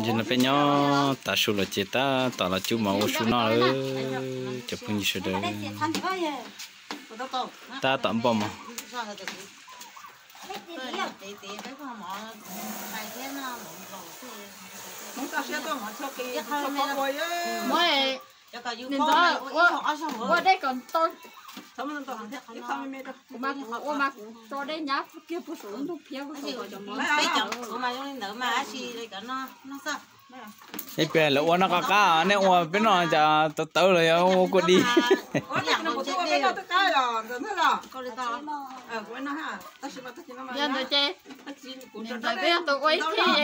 Ces no peb nyob tav su lawm ces tab tom los cub mov ua su noj lawm cov phooj ywg sawv daws. Tab tom npoj mov. Ua dej kom tau. Kuv mas kuv ua mas kuv tso dej nyab kiag puag saum lub ntug phiab puag saum. Ib pliag lawv ua noj qab qab, nej ua peb noj cas tawv tawv los yog ua kua di. Yog ntawd ces ntawd peb yog tus ua ib thij.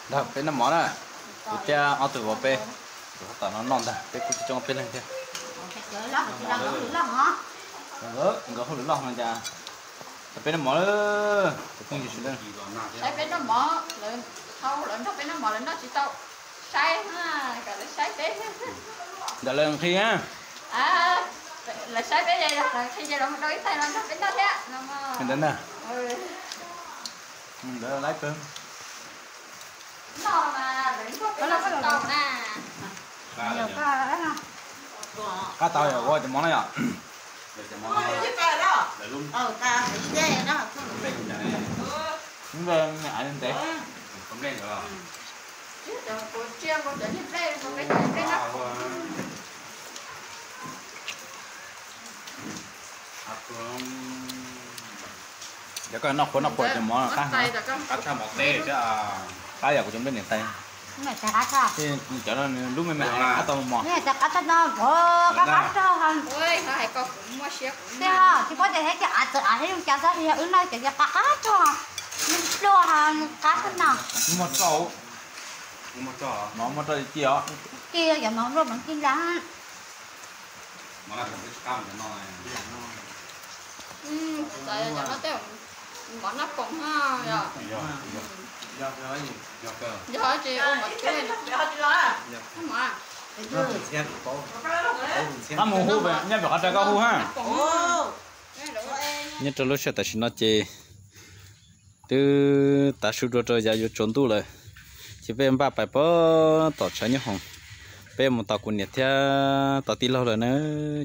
Ntag, peb noj mov na. Kuv thiab ob tug vauv peb, kuv tab tom no noj ntag, peb kuj coob coob peb leeg thiab. Nkawd hauj lwm loj heev cas. Peb noj mov lawm, tus phooj ywg sawv daws. Saib peb noj mov, lawv nrog peb noj mov lawv noj tsis tau, saib, kom lawv saib peb. Ntawm lawv nqhis, lawv saib peb, yog lawv nqhis ces lawv mus rau ib tag los nrog peb noj thiab no. Ntawd na. Ntawd lawv noj mas lawv nrog peb noj tsis tau na. Qab tau yog ua cov mov no yom. Cov koj noj qhuav noj qhuav cov mov qab, qab yog kuv cov nplej niam tais. Cov no lub me me qab tau mos. Tsis paub tias thiab ces av txawv av thiab zoo cas xwb, yog wb noj ces qab qab tso, nws pluag qab xwb na. Muaj rau, muaj rau ci os. Ci yog mov luaj mov ci ntag. Mov noj poom yog, yog ces ua mov cub. Koj mus hu nyob pem qhov rau koj hu ha. Nyob rau lub sij hawm tam sim no ces twb tav su dua rau yav yuav tsaus ntuj lawm, ces peb npaj pais puag tom tshav nyob hoom, peb mus tos kuv niam thiab tos tij laug lawm na,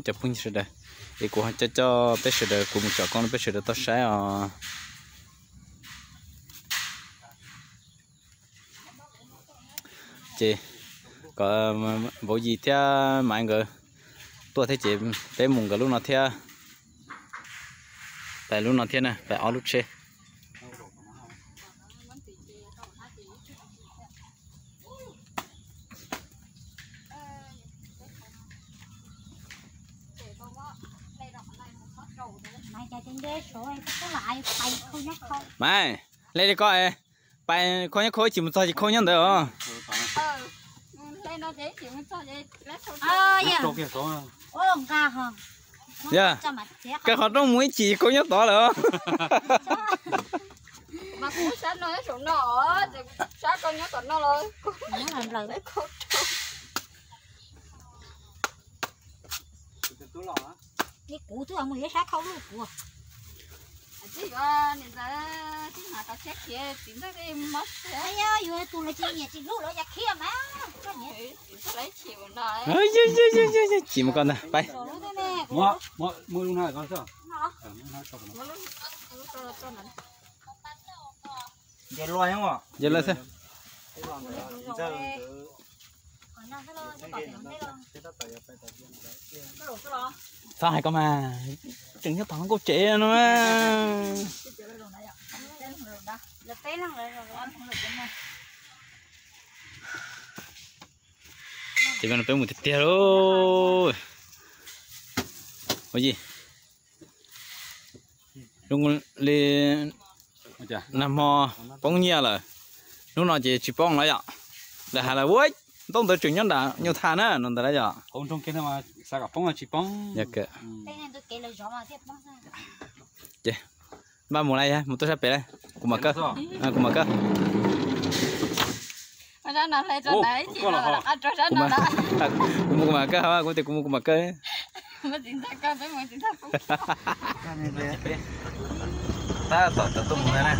cov phooj ywg sawv daws. Es kuv ho coj coj peb sawv daws, kuv mus tsom koob rau peb sawv daws tau saib os. Ces kom vauv Yis thiab Maiv nkawd tuaj thiab ces peb mus nkawd lub no thiab. Pais lub no thiab na, pais ob lub tsheb. Maiv, hle li ko es, pais khau nyob khau ib chim mus txog ces khau nyob ntawd os. Yog, kawg qhov rooj mus ib chim khau nyob tod lawm os. Chim mus koj ntag, pais. Nce lawm xwb. Txhob hais koj mas, tseem nyob tom nkauj tsev no. Ces peb mus tiag tiag lauj. Ua li, zoo li nag hmo poob nyiaj lawm, hnub no ces tsis poob lawm yom. Lawv hais lawm ua ntaub ntawv tseem nyob nram nyuj thaj na no ntawd lawm yom. Ces npaj mus lawm, mus tuaj sab pem lawm, kuv mam kawg, kuv mam kawg. Kuv mus kuv mam kawg, kuv tias kuv mus kuv mam kawg. Tab tom tawm tuaj mus ntawd na,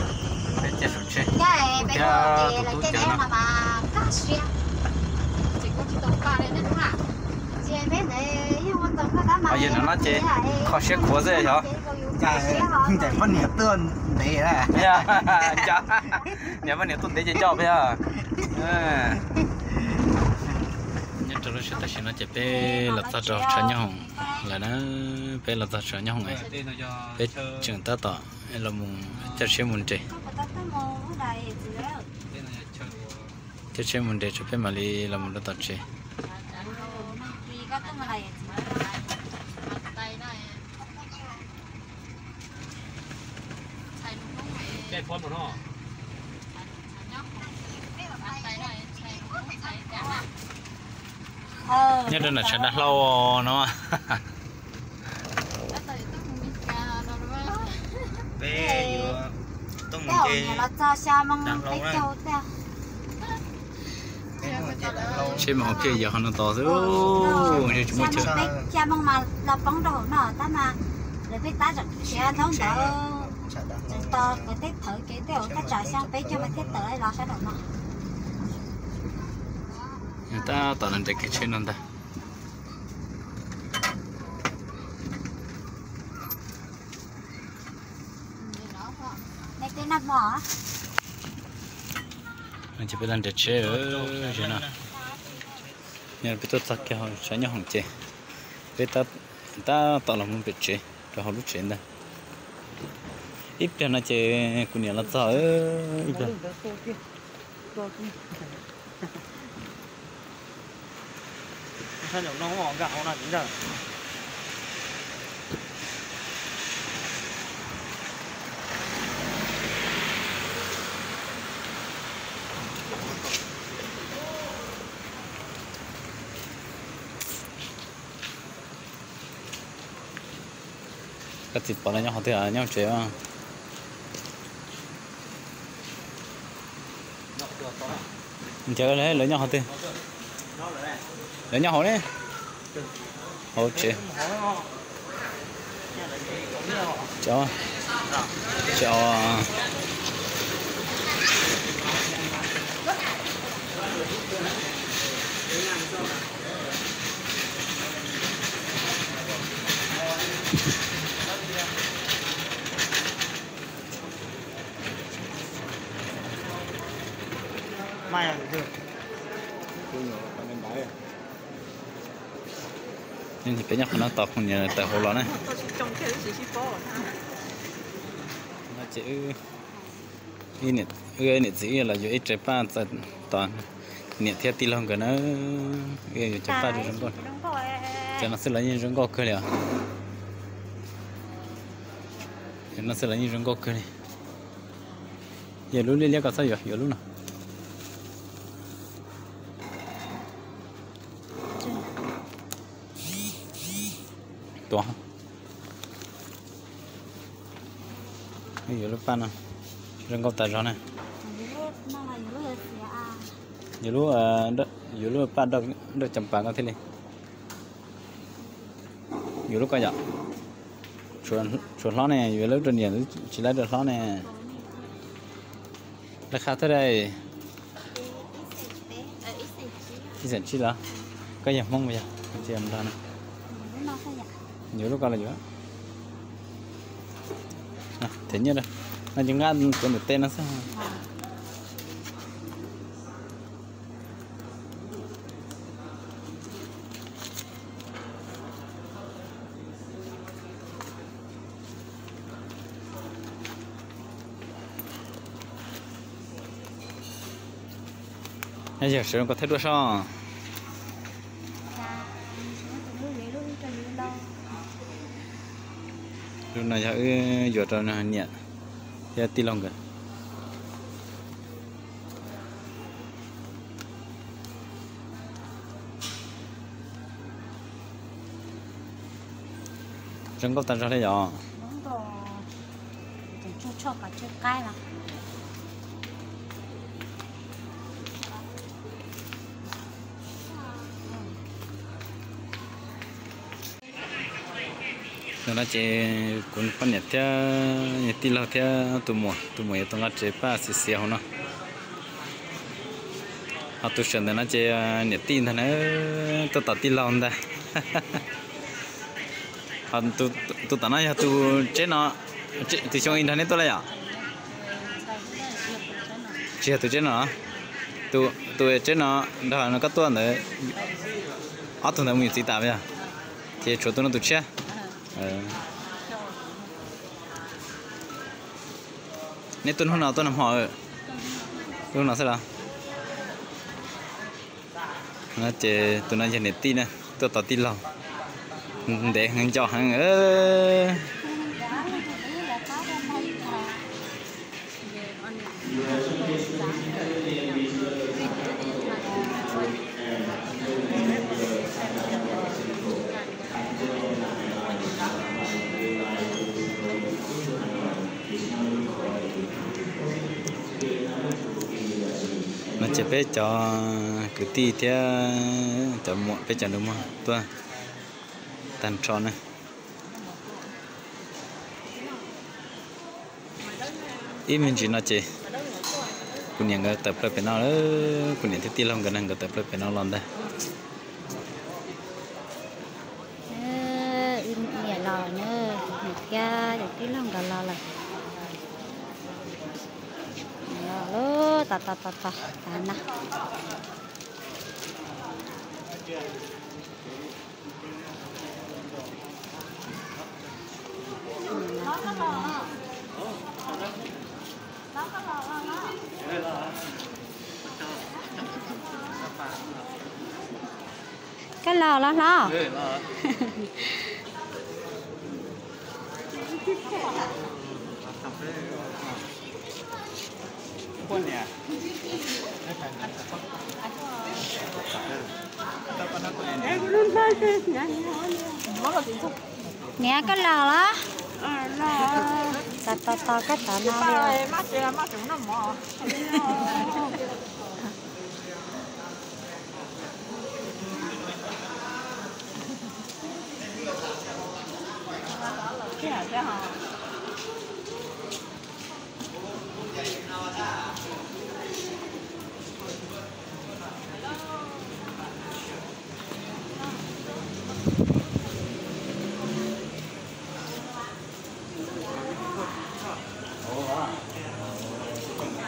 peb caij saum tsheb, kuv thiab tus tub cawv no. Yog no ces kho siab khuav xwb yog. Niam poj niam tuaj ntev ces coj peb. Nyob rau lub sij hawm tam sim no ces peb los txog rau tshav nyob hoom lawm na, peb los txog tshav nyob hoom, peb tseem tab tom los mus caij tsheb mus nres. Caij tsheb mus nres tso peb mam li los mus rau tom tsev. Nyob rau nram tshav dav hlau no. Peb yuav tuaj mus nce dav hlau na. Tsheb mas ua phiaj yos qhov no tos xwb, tsis muaj chaw. Xya moos mas los poob rau hauv no tab mas lawv peb tab tseem khiav dhau ntawd, tseem tos kom tej thawv kev tej hauv tab tsam xyoo peb caug mas thiaj tawm los sab nraum no. Tab tom los nres kiag tsheb no ntag. Ces peb los nres tsheb no, peb tuaj txog kiag tshav nyob hoom ces peb tab tom los mus pem tsev rau hauv lub tsev ntag. Ib pliag no ces kuv niam los txog ib pliag. Koj txiv Pov lawv nyob qhov twg, nyob tsev? Ncaws lawv nyob qhov twg? Lawv nyob hauv ne, hauv tsev. Peb nyob qhov no tos kuv niam tawm hauv los ne. Ces wb niam txiv wb los yuav ib tsev paj txawm tos niam thiab tij laug nkawd na. Wb yuav cov paj zoo nkauj. Cov no xwb los yeej zoo nkauj kawg li os. Cov no xwb los yeej zoo nkauj kawg li. Yog lub liab liab koj txhob yuav, yuav lub no. Tuav. Yuav lub paj no zoo nkauj tas zog na. Yuav lub, yuav lub paj dawj cam pas koj thiaj li. Yuav lub koj yom. Tshuav hlob ne, yuav lub rau niam, tsis lawv rau hlob ne. Lawv qha thawj dai. Ib xeem tsib los? Koj yog Hmoob yog tsis yog Nplog na? Yuav lub koj los yuav. Them nyiaj rau. No ces nqa tuav ntawm tej no xwb. Yog sawv koj thaij duaj soj. Lub no yog wb yuav rau niam thiab tij laug nkawd. Zoo nkauj tas zog li yom. Ntawm no ces kuv poj niam thiab tij laug thiab tus muam, tus muam yuav tau nqa tsev paj xiav xiav hauv no. Ho tus sawv ntawm no ces niam tij ntag na, tuaj tos tij laug ntag. Ho tus tom no yog tus tsheb no, tus xyoo ib nrog neb tuaj lawm yom? Tsis yog tus tsheb no, tus tsheb no nrog no koj tuaj ntawd, ob tug ntawd mus yuav txiv tas yog, ces tshuav tus no tus tshiab. Neb tuaj hnub no tuaj nag hmo? Tuaj hnub no xwb los? Ces tus no yog niam tij na, tuaj tos tij laug, ntev heev nco heev. No ces peb cov kwv tij thiab cov muam, peb cov nus muag tuaj tag nrho na. Ib me ntsis no ces kuv niam nkawd tawm plaws pem no, kuv niam thiab tij laug nkawd na, nkawd tawm plaws pem no los ntag. Ib niam los na, niam thiab tij laug nkawd los lawm. Los lawm, tos tos tos tos tas na. Koj los los hlob. Niam, koj los los? Tos tos tos koj tod no.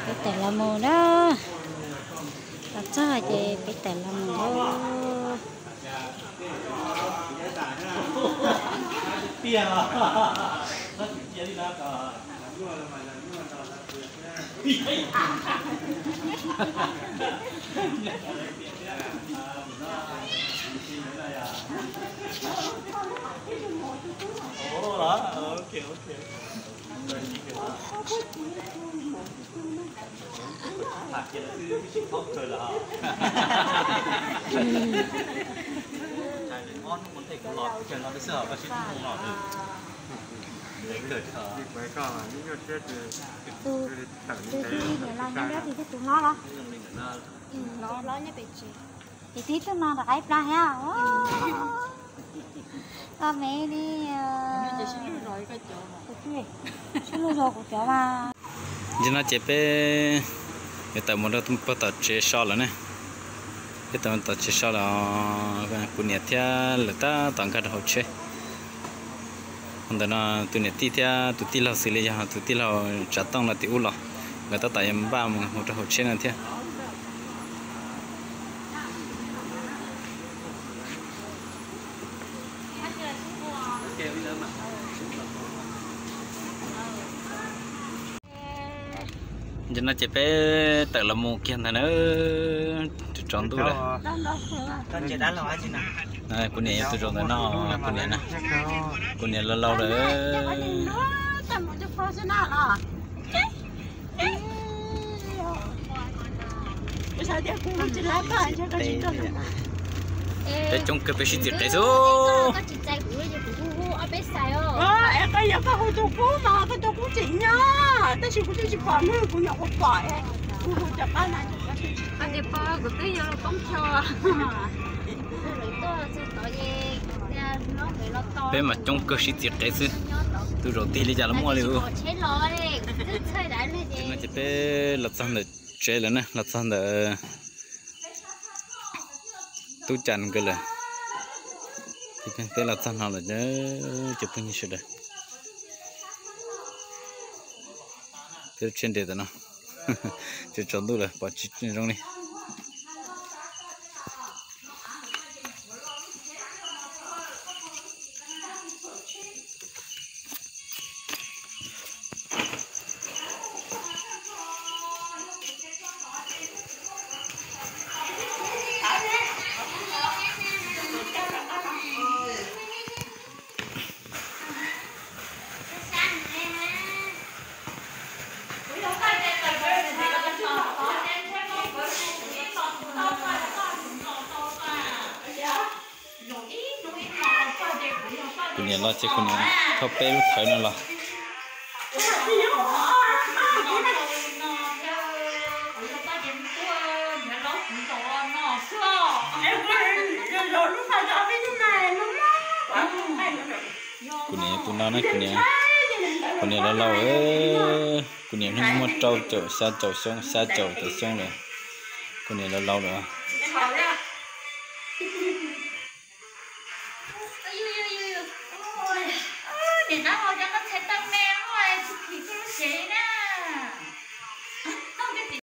Peb tawm los mus na. Los txog ces peb tawm los mus na. Tus, tus tij niam los nyob dab tsi thiab tus hlob los? Ces twb tuaj no rov qab ib plag thiab. Koj me li, sib luag zog kuv cov mas. Nim no ces peb yuav tawm mus rau puag tom tsev so lawm ne. Peb tawm tom tsev so lawm, kuv niam thiab lawv tab tom nkag rau hauv tsheb. Ntawm no tus niam tij thiab tus tij laug xws li yog tus tij laug Tsav Tooj no tim ub los, nkawd tab tom yuav npaj mus rau hauv tsheb no thiab. Nim no ces peb tawm los mus kiag ntag na, tsaus ntuj lawm. Kuv niam yog tus zaum ntawm no, kuv niam na, kuv niam laus laus lawm. Peb coob kawg, peb sib txiv qev xwb. Peb mas coob kawg sib txiv qev xwb, tus zaum tig li cas los muaj li. Ces peb los txog ntawm tsev lawm na, los txog ntawm tub Cas nkawd lawm. Peb los txog no lawm cov phooj ywg sawv daws. Peb lub tsheb nres tam no, tsaus ntuj lawm pom tsis zoo li. Kuv niam los ces kuv niam thauj peb lub thawv no los. Kuv niam tus no ne, kuv niam, kuv niam laus laus, kuv niam hnub muaj rau caum xya caum xyoo, xya caum tawm xyoo lawm. Kuv niam laus laus lawm.